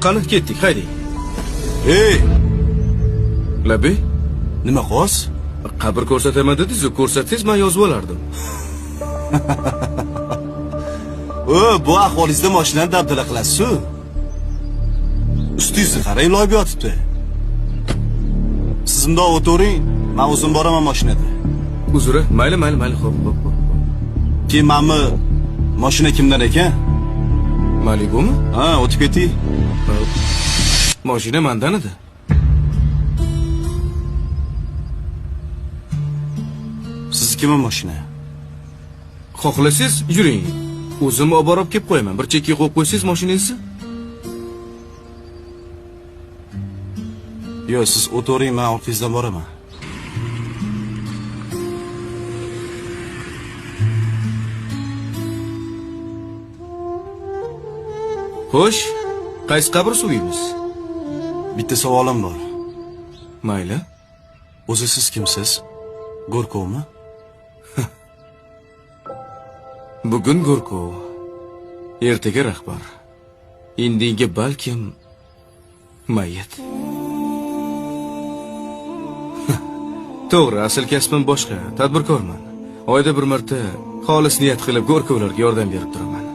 Qani, ketdik, haydang. Ey! Labbay? Nima qilyapsiz? Qabr ko'rsataman dedingiz-ku, ko'rsatsangiz men yozib olardim. O, bu ahvolingizda mashinani dabdala qilasiz-ku. Ustingizni qarang, loyib yotibdi. Siz bundoq o'tiring, men o'zim boraman mashinada. Uzr, mayli, mayli, mayli, xo'p, xo'p, xo'p. Keyin manmi mashina kimdan ekan? Malibumi? Ha, o'tib keting. Mashina mandan edi. Siznikimi mashina? Xohlasangiz yuring. O'zim olib borib kelib qo'yaman. Bir chekkaga qo'yib qo'ysangiz mashinangizni. Yo'q, siz o'tiring, men orqangizdan boraman. Xo'sh, qaysi qabr suviymiz? Bitta savolim bor. Mayli. O'zi siz kimsiz? Go'rkovmi? Bugun Go'rkov, ertaga rahbar. Indinga balkim mayyit. To'g'ri, asl kasbim boshqa, tadbirkorman. Oyda bir marta xolis niyat qilib Go'rkovlarga yordam berib turaman.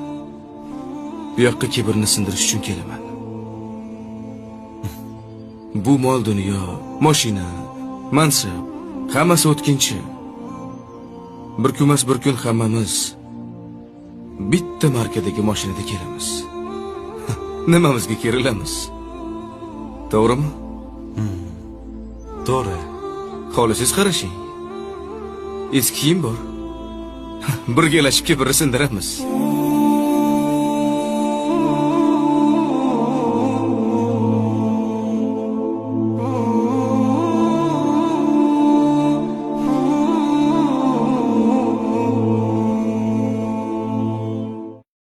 Bu yoqqa kibrni sindirish uchun kelaman. Bu mol dunyo, mashina, mansab, hammasi o'tkinchi. Bir kun emas, bir kun hammamiz bitta markadagi mashinada kelamiz. Nimamizga kerilamiz? To'g'rimi? To'g'ri. Xohlasangiz qarashing. Eski kiyim bor. Birgalashib kibrni sindiramiz.